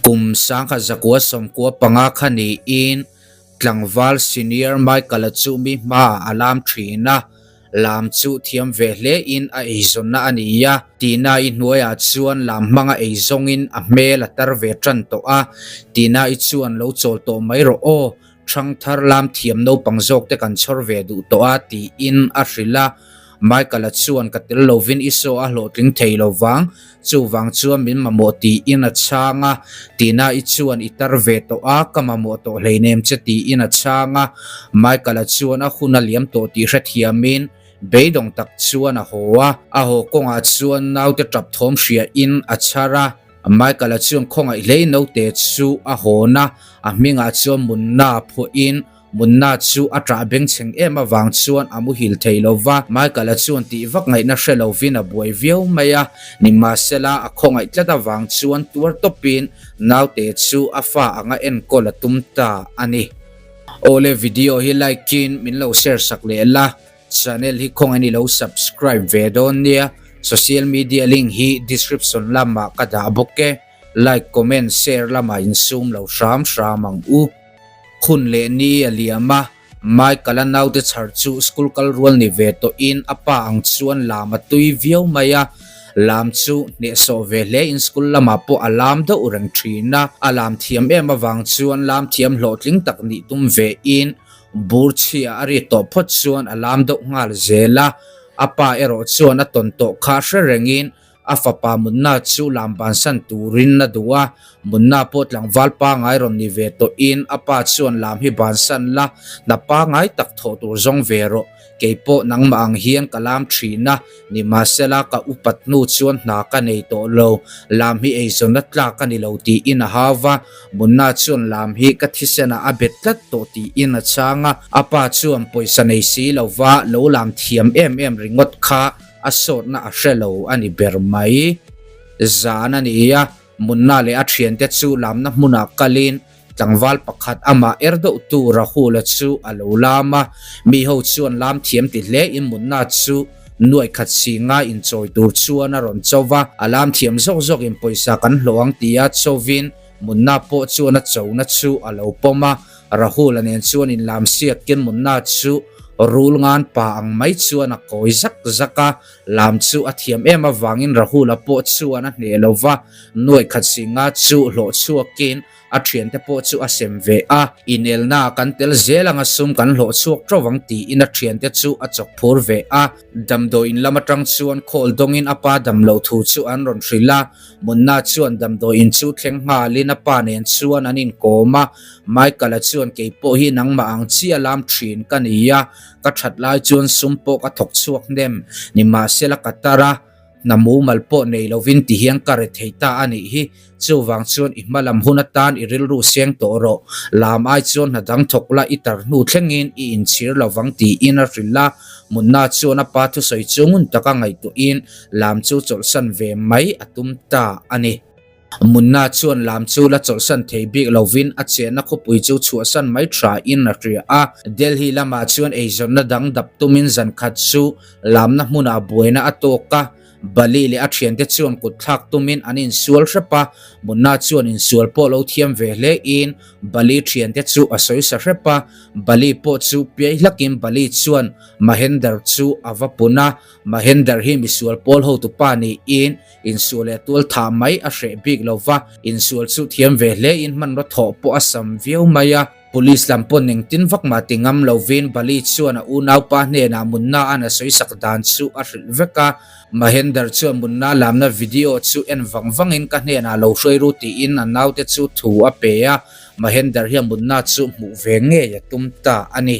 Kum 1995 kha niin tlangval senior Michael-a chu mi hmaah a lam thin a, lam chu thiam ve hlein a eizawnna a ni a. Tina-i hnuaiah chuan lam hmanga eizawngin a hmel a tar ve tan tawh a, Tina-i chuan lo chawl tawh mai rawh aw, Ṭhangthar lam thiam naupang zawkte kan chhawr ve duh tawh a, tiin a hrilh a. Michael-a chuan ka tel lovin i saw a hlawhtling thei lo vang, chuvang chuan min mamawh tiin a chhang a. Tina-i chuan i tar ve tawh a, ka mamawh tawh hleinem che tiin a chhang a. Michael-a chuan a hun a liam tawh tih hrethiamin beidawng tak chuan a haw a. A haw kawngah chuan naute ṭap thawm hriain a chhar a. Michael-a chuan khawngaih hlei naute chu a hawn a, a hmingah chuan Munna phuahin Munna chu a ṭah bengchheng em avang chuan a muhil thei lo va. Michael-a chuan tih vak ngaihna hre lovin a buai viau mai a, nimahsela a khawngaih tlat avang chuan tuar tawpin naute chu a fa anga enkawl a tum ta a ni. Awle video hi like in min lo share sak leh la. Channel hi khawngaih ni lo subscribe ve dawn nia, social media link hi description lamah ka dah bawk e, like comment share lamah insum lo hram hram ang u. Hun leh ni a liam a, Michael-a naute chhar chu school kal rual ni ve tawhin a pa ang chuan lam a tui viau mai a, lam chu hnehsawh ve hle in school lamah pawh a lam deuh reng thin a, a lam thiam em avang chuan lam thiam hlawhtling tak nih tum ve in Bur chhia a ri tawh phawt chuan a lam deuh nghal zel a, a pa erawh chuan a tawn tawh kha hre rengin a fapa Munna chu lam bansan turin a duh a, Munna pawh tlangval pangai rawn ni ve tawhin a pa chuan lam hi bansan la, hna pangai tak thawh tur zawng ve rawh. Kei pawh nangmah ang hian ka lam thin a, nimahsela ka upat hnu chuan hna ka nei tawh lo, lam hi eizawnna tlak a ni lo tiin a hau va, Munna chuan lam hi ka thisenah a bet tlat tawh tiin a chhang a, a pa chuan pawisa nei si lo va lo lam thiam em em ringawt kha a sawtna a hre lo a ni ber mai. Zan a ni a, Munna leh a thiante chu lamna hmunah kalin Tlangval pakhat amah er deuh tu Rahul-a chu a lo lam a, mi ho chuan lam thiam ti hle in Munna chu nuaih khat si nga inchawi tur chuan a rawn cho va, a lam thiam zawk zawk in pawisa kan hlawh ang tia chovin Munna pawh chuan a chona chu a lo pawm a, Rahul-a nen chuan inlam siakin Munna chu rul ngan pa ang mai chuan a kawi zak zak a, lam chu a thiam em avangin Rahul-a pawh chuan a hneh lo va, nuaih khat si nga chu hlawh chhuakin A thiante pawh chu a sem ve a, inelna kan tel zel anga sum kan hlawh chhuak teuh ang tiin a thiante chu a chawk phur ve a. Damdawiin lam atang chuan khawl dawngin a pa dam loh thu chu an rawn hrilh a, Munna chuan damdawiin chu thleng nghalin a pa nen chuan an inkawm a, Michael-a chuan kei pawh hi nangmah ang chiah lam thin ka ni a, ka that lai chuan sum pawh ka thawk chhuak hnem, nimahsela ka tar a. Hna mumal pawh nei lovin ti hian ka re thei ta a nih hi. Chuvang chuan i hma lam hun atan i rilru seng tawh rawh. Lam ai chuan hna dang thawk la i tar hnu thlengin i inchhir lovang tiin a hrilh a. Munna chuan a pa thusawi chu ngun taka ngaihtuahin lam chu chawlhsan ve mai a tum ta a ni. Munna chuan lam chu la chawlhsan thei bik lovin a chenna khawpui chu chhuahsan mai thain a hria a. Delhi lamah chuan eizawnna dang dap tumin zan khat chu lamna hmunah buaina a tawk a. Bali leh a thiante chuan kut thlak tumin an insual hrep a, Munna chuan insual pawh lo thiam ve hlein Bali thiante chu a sawi sa hrep a. Bali pawh chu piai hlakin Bali chuan Mahender chu a va pun a, Mahender hi misual pawl hotupa niin Insual leh tual thah mai a hreh bik lo va, insual chu thiam ve hle in hmanraw thawh pawh a sam viau mai a. Police lam pawn engtin vak mah ti ngam lovin Bali chuan a unaupa hnenah Munna an a sawisak dan chu a hrilh vek a. Mahender chuan Munna lamna video chu en vang vangin ka hnenah lo hruai ru tiin a naute chu thu a pe a, Mahender hian Munna chu hmuh ve ngei a tum ta a ni.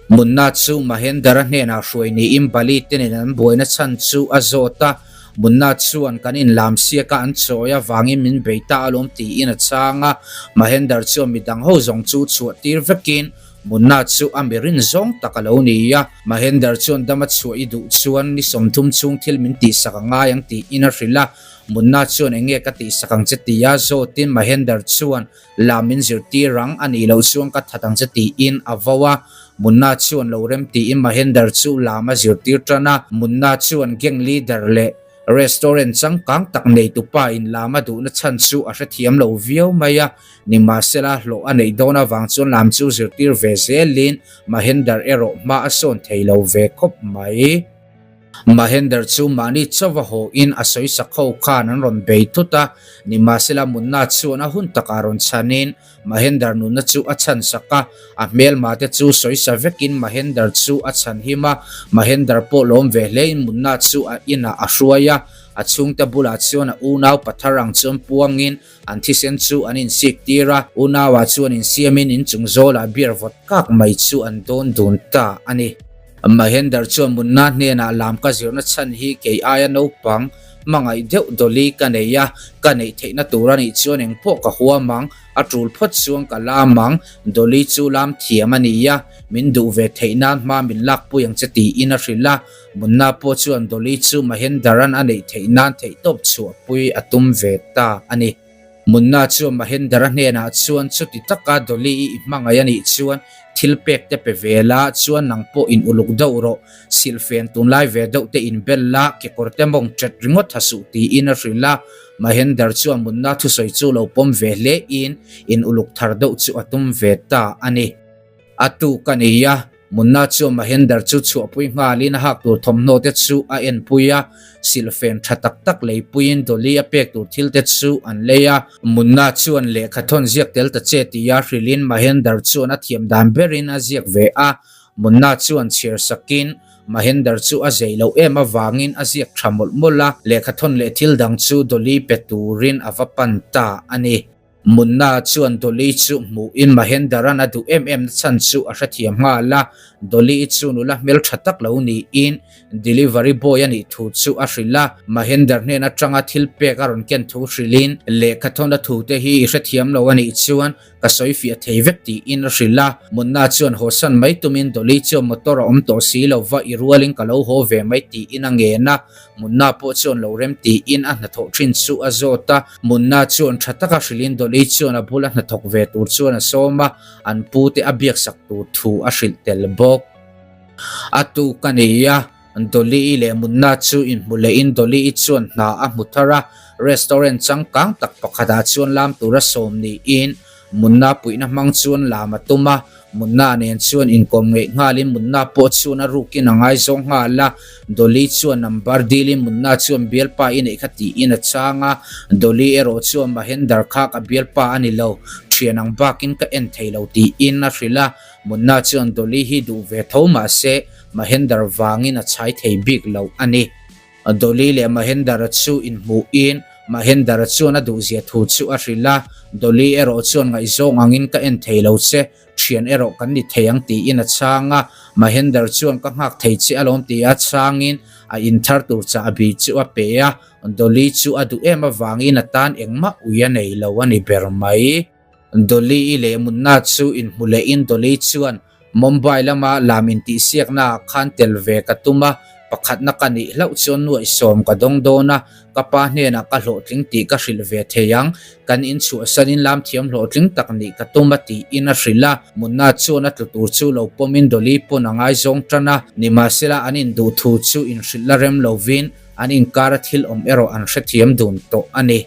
Munna chu Mahendra hnenah hruai niin Bali te nen an buaina chhan chu a zawt a, Munna chuan kan inlam siak a an chawi avangin min bei ta alawm tiin a chhang a, Mahendra chuan midang ho zawng chu chhuah tir vekin Munna chu a mi rin zawng tak a lo ni a, Mahendra chuan dama chhuah i duh chuan ni 30 chhung thil min tihsak a ngai ang tiin a hrilh a, Munna chuan enge ka tihsak ang che tia zawtin Mahendra chuan La min zirtir ang a nih loh chuan ka that ang che tiin a vo a, Munna chuan lo rem tiin Mahender chu lam a zirtir tan a, Munna chuan gang leader leh Restaurant changkang tak neitupa in lam a duhna chhan chu a hrethiam lo viau mai a, nimahsela hlawh a neih dawn avang chuan lam chu zirtir ve zelin Mahender erawh hma a sawn thei lo ve khawp mai. Mahender chu mahni chauh a haw in a sawisak ho khan an rawn bei thut a, nimahsela Munna chuan a hun takah rawn chhanin Mahender nunna chu a chhan sak a, a hmelma te chu sawisa vekin Mahender chu a chhan him a, Mahender pawh lawm ve hlein Munna chu a inah a hruai a, a chhungte bulah chuan a unau pathar ang chuan puangin an thisen chu an insik tir a, unauah chuan insiamin inchung zawlah beer vawt kak mai chu an dawn dun ta a ni. Mahender chuan Munna hnenah lam ka zirna chhan hi kei aia naupang hmangaih deuh Dolly ka nei a, ka neih theihna tur a nih chuan engpawh ka huam ang, a tul phawt chuan ka lam ang, Dolly chu lam thiam a ni a, min duh ve theih nan hma min lakpui ang che tiin a hrilh a, Munna pawh chuan Dolly chu Mahendaran a neih theih nan theihtawp chhuahpui a tum ve ta a ni. Munna chuan Mahendra hnenah chuan chuti taka Dolly i i hmangaih a nih chuan thil pek te pe ve la, chuan nang pawh in uluk deuh rawh, silhfen tunlai ve deuh te in bel la, kekawr te mawng ṭet ringawt ha suh tiin a hrilh a. Mahendra chuan Munna thusawi chu lo pawm ve hle in in uluk thar deuh chu a tum ve ta a ni. A tuk a ni a, Munna chuan Mahender chu chhuahpui nghalin a hak tur thawmhnaw te chu a enpui a, silhfen tha tak tak leipuiin Dolly a pek tur thil te chu an lei a. Munna chuan lehkha thawn ziak tel ta che tia hrilhin Mahender chuan a thiam dan berin a ziak ve a, Munna chuan chhiar sakin Mahender chu a zei loh em avangin a ziak tha mawlh mawlh a, lehkha thawn leh thil dang chu Dolly pe turin a va pan ta a ni. Munna chuan Dolly chu hmuhin Mahendaran a duh em em na chhan chu a hrethiam nghal a, Dolly chu nula hmeltha tak lo niin delivery boy a nih thu chu a hrilh a, Mahender hnen atanga thil pek a rawn ken thu hrilhin lehkha thawna thu te hi i hrethiam lo a nih chuan ka sawi fiah thei vek tiin a hrilh a, Munna chuan hawsan mai tumin Dolly chuan motor a awm tawh si lova i rualin ka lo haw ve mai tiin a ngen a, Munna pawh chuan lo rem tiin a hnathawh thin chu a zawt a, Munna chuan tha taka hrilhin Dolly chuan a bula hnathawk ve tur chuan a sawm a, an pu te a biaksak tur thu a hrilh tel bawk. A tuk a ni a, Dolly-i leh Munna chu inhmu lehin Dolly-i chuan hna a hmu thar a, restaurant changkang tak pakhatah chuan lam tura sawm niin Munna puihna hmang chuan lam a tum a, Munna nen chuan inkawm ngeih nghalin Munna pawh chuan a rukin a ngaizawng nghal a, Dolly chuan number dilin Munna chuan bialpa i neih kha tiin a chang a, Dolly erawh chuan Mahender kha ka bialpa a ni lo, thian ang bakin ka en thei lo tiin a hrilh a, Munna chuan Dolly hi duh ve tho mahse Mahender vangin a chhai thei bik lo a ni. Dolly leh Mahendra chu inhmuhin Mahendra chuan a duhzia thu chu a hrilh a, Dolly erawh chuan ngaihzawng angin ka en thei lo che, thian erawh kan ni thei ang tiin a chhang a, Mahendra chuan ka nghak thei che alawm tia chhangin a inthar tur chahbi chu a pe a, Dolly chu a duh em avangin a tan engmah ui a nei lo a ni ber mai. Dolly-i leh Munna chu inhmu lehin Dolly chuan Mumbai lama lam intihsiaknaah khan tel ve ka tum a, pakhatna ka nih hlauh chuan nuaihsawm ka dawng dawn a, ka pa hnenah ka hlawhtling tih ka hrilh ve thei ang, kan inchhuahsanin lam thiam hlawhtling tak nih ka tum a tiin a hrilh a, Munna chuan a tlu tur chu lo pawmin Dolly pawn a ngaizawng tan a, nimahsela an induh thu chu inhrilh la rem lovin an inkara thil awm erawh an hrethiam dun tawh a ni.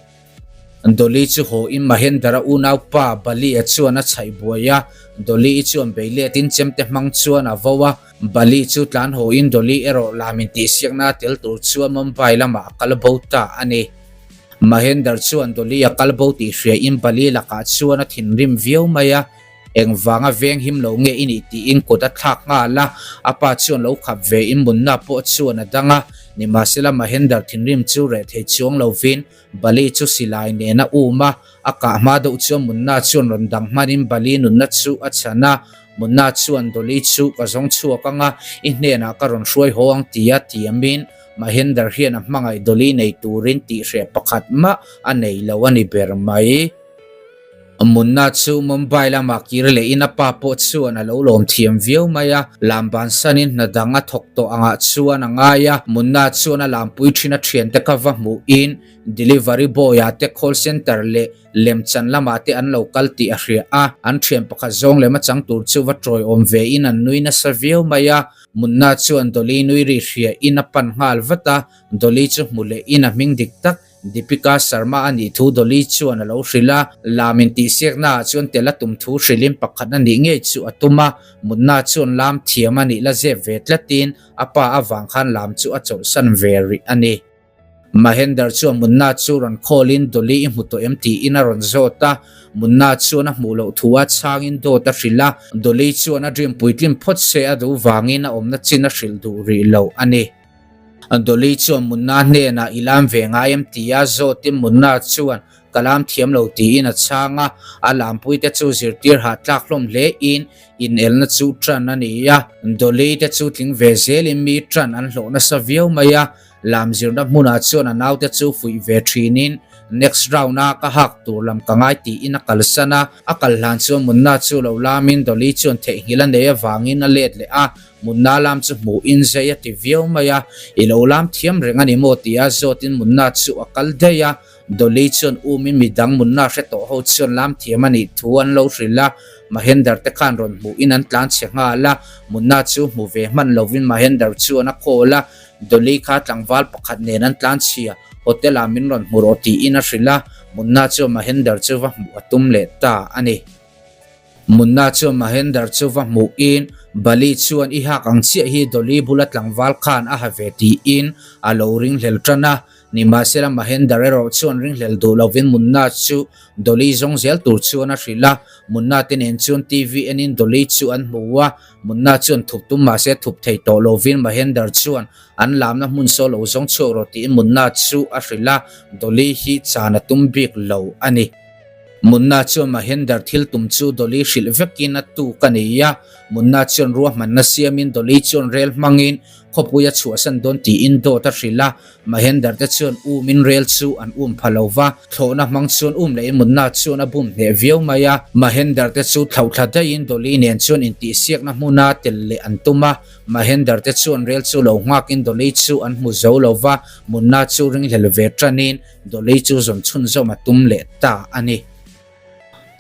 Dolly chu haw in Mahendra unaupa Bali-a chuan a chhaih buai a, Dolly-i chuan bei let in chemte hmang chuan a vo a, Bali chu tlan haw in Dolly erawh lam in tihsiakna a tel tur chuan Mumbai lamah a kal bo ta a ni. Mahendra chuan Dolly a kal bo tih hria in Bali lakah chuan a thinrim viau mai a, Engvanga veng him lo nge i nih tiin kut a thlak nghal a, a pa chuan lo khap ve in Munna pawh chuan a dang a, nimahsela Mahender thinrim chu reh thei chuang lovin Bali chu silai nen a um a, a kah hma deuh chuan Munna chuan rawn dang hmanin Bali nunna chu a chhan a, Munna chuan Dolly chu ka zawng chhuak ang a, i hnenah ka rawn hruai haw ang tia tiamin Mahender hian a hmangaih Dolly nei turin tihhreh pakhat mah a nei lo a ni ber mai. Munna chu Mumbai lamah kir lehin a pa pawh chuan a lo lawm thiam viau mai a, lam bansanin hna dang a thawk tawh angah chuan a ngai a. Munna chuan a lampui thin a thiante kha va hmuhin delivery boy-ah te call center leh lemchan lamah te an lo kal tih a hria a. An thian pakhat zawng lem a chang tur chu va tawiawm vein an nui nasa viau mai a. Munna chuan Dolly nui ri hriain a pan nghal vat a, Dolly chu hmu lehin a hming dik tak Deepika Sharma a nih thu Dolly chuan a lo hrilh a, lam intihsiakna ah chuan tel a tum thu hrilhin pakhat a nih ngei chu a tum a, mutna chuan lam thiam a nih la zep ve tlatin a pa avang khan lam chu a chawlhsan ve rih a ni. Mahender chuan mutna chu rawn khawlin Dolly i hmu tawh em tiin a rawn zawt a, mutna chuan a hmuh loh thu a chhangin dawt a hrilh a, Dolly chuan a dream puitlin phawt se a duh vangin a awmna chin a hrilh duh rih lo a ni. Dolly chuan Munna hnenah i lam ve ngai em tia zawtin Munna chuan ka lam thiam lo tiin a chhang a, a lampuite chu zirtir hahtlak hlawm hlein inelna chu tan a ni a. Dolly te chu tling ve zelin mi tan an hlawh nasa viau mai a, lam zirna hmunah chuan a naute chu fuih ve thinin next round a ka hak tur lam ka ngai tiin a kalsan a, a kal hlan chuan Munna chu lo lamin Dolly chuan theihnghilh a nei avangin a let leh a. Munna lam chu hmuhin zai a ti viau mai a, I lo lam thiam reng a ni maw? tia zawtin Munna chu a kal daih a. Dolly chuan umin midang Munna hre tawh ho chuan lam thiam a nih thu an lo hrilh a, Mahender te khan rawn hmuhin an tlan chhe nghal a. Munna chu hmu ve hman lovin Mahender chuan a call a, Dolly kha tlangval pakhat nen an tlan chhia, hotel ah min rawn hmu rawh tiin a hrilh a. Munna chuan Mahender chu va hmuh a tum leh ta a ni. Munna chuan Mahender chu va hmuhin Bali chuan i hak ang chiah hi Dolly bula tlangval khan a ha ve tiin a lo ringhlel tan a. Nimahsela Mahender erawh chuan ringhlel duh lovin Munna chu Dolly zawng zel tur chuan a hrilh a. Munna te nen chuan TV enin Dolly chu an hmu a. Munna chuan thup tum mahse thup thei tawh lovin Mahender chuan an lamna hmun saw lo zawng chhuak rawh tiin Munna chu a hrilh a. Dolly hi chan a tum bik lo a ni. Munna chuan Mahender thil tum chu Dolly hrilh vekin a tuk a ni a, Munna chuan ruahmanna siamin Dolly chuan rel hmangin khawpui a chhuahsan dawn tiin dawt a hrilh a, Mahender te chuan umin rel chu an um pha lo va, thlawhna hmang chuan um lehin Munna chuan a bum hneh viau mai a, Mahender te chu thlauhthla daihin Dolly nen chuan intihsiakna hmuna tel leh an tum a, Mahender te chuan rel chu lo nghakin Dolly chu an hmu zo lo va, Munna chu ringhlel ve tanin Dolly chu zawn chhunzawm a tum leh ta a ni.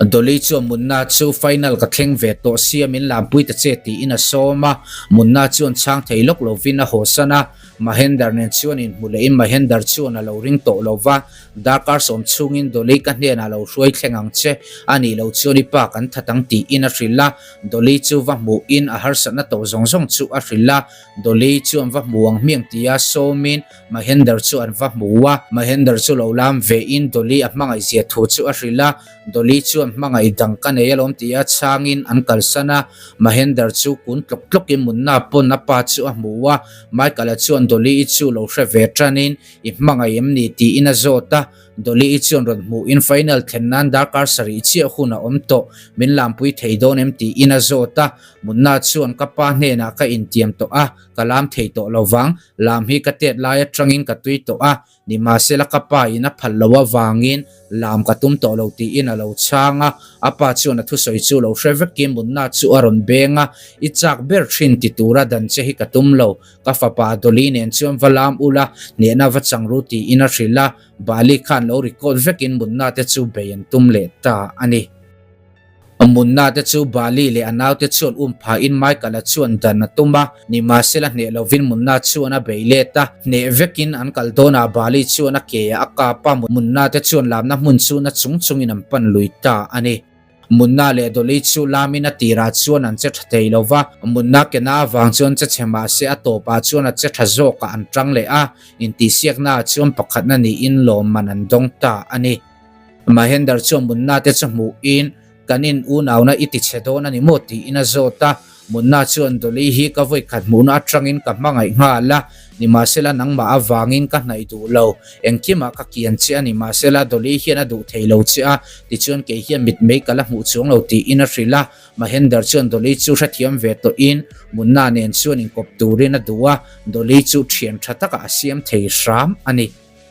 Dolly chuan Munna chu final ka thleng ve tawh sia min lampui ta che tiin a sawm a, Munna chuan chhang thei lawk lovin a hawsan a, Mahender nen chuan inhmu lehin Mahender chuan a lo ring tawh lo va, darkar sawm chhungin Dolly ka hnenah lo hruai thleng ang che, a nih loh chuan i pa kan that ang tiin a hrilh a, Dolly chu va hmuhin a harsatna tawh zawng zawng chu a hrilh a, Dolly chuan va hmu ang hmiang tia sawmin Mahender chu an va hmu a, Mahender chu lo lam ve in Dolly a hmangaih zia thu chu a hrilh a, Dolly chuan hmangaih dang ka nei alawm tia chhangin an kalsan a, Mahender chu kun tlawk tlawk in Munna pawn a pa chu a hmu a, Michael-a chuan Dolly-i chu lo hre ve tan in i hmangaih em ni tiin a zawt a, Dolly-i chuan rawn hmuh in final thlen nan darkar sarih chiah hun a awm tawh, min lampui thei dawn em tiin a zawt a, Munna chuan ka pa hnenah ka intiam tawh a, Ka lam thei tawh lo vang, lam hi ka tet lai atangin ka tui tawh a, nimahsela ka pa in a phal lo avangin lam ka tum tawh lo tiin a lo chhang a, a pa chuan a thusawi chu lo hre vekin mutna chu a rawn beng a, I chak ber thin ti tura dan che hi ka tum lo, ka fapa Dolly nen chuan va lam ula, hnehna va chang ru tiin a hrilh a, Bali khan lo record vekin mutna te chu bei an tum leh ta a ni. Munna te chu Bali leh a naute chuan um phahin Michael-a chuan dan a tum a, nimahsela hneh lovin Munna chuan a bei let a, hneh vekin an kal dawnah Bali chuan a ke ah a kap a, Munna te chuan lamna hmun chu na chung chungin an pan lui ta a ni. Munna leh Dolly chu lamin a tirah chuan an che tha thei lo va, Munna ke na avang chuan che chhe mahse a tawpah chuan a che tha zawkah an tang leh a, intihsiaknaah chuan pakhatna niin lawmman an dawng ta a ni. Mahender chuan Munna te chu hmuhin, Kan in unauna i ti chhe dawn a ni maw? tiin a zawt a. Munna chuan, Dolly hi ka vawi khat hmuhna atangin ka hmangaih nghal a, nimahsela nangmah avangin ka hnaih duh lo. Engkimah ka kian che a ni, mahsela Dolly hian a duh thei lo che a, tichuan kei hian mitmei ka la hmuh chuang lo tiin a hrilh a. Mahender chuan Dolly chu hrethiam ve tawhin Munna nen chuan inkawp turin a duh a, Dolly chu thian tha takah a siam thei hram a ni.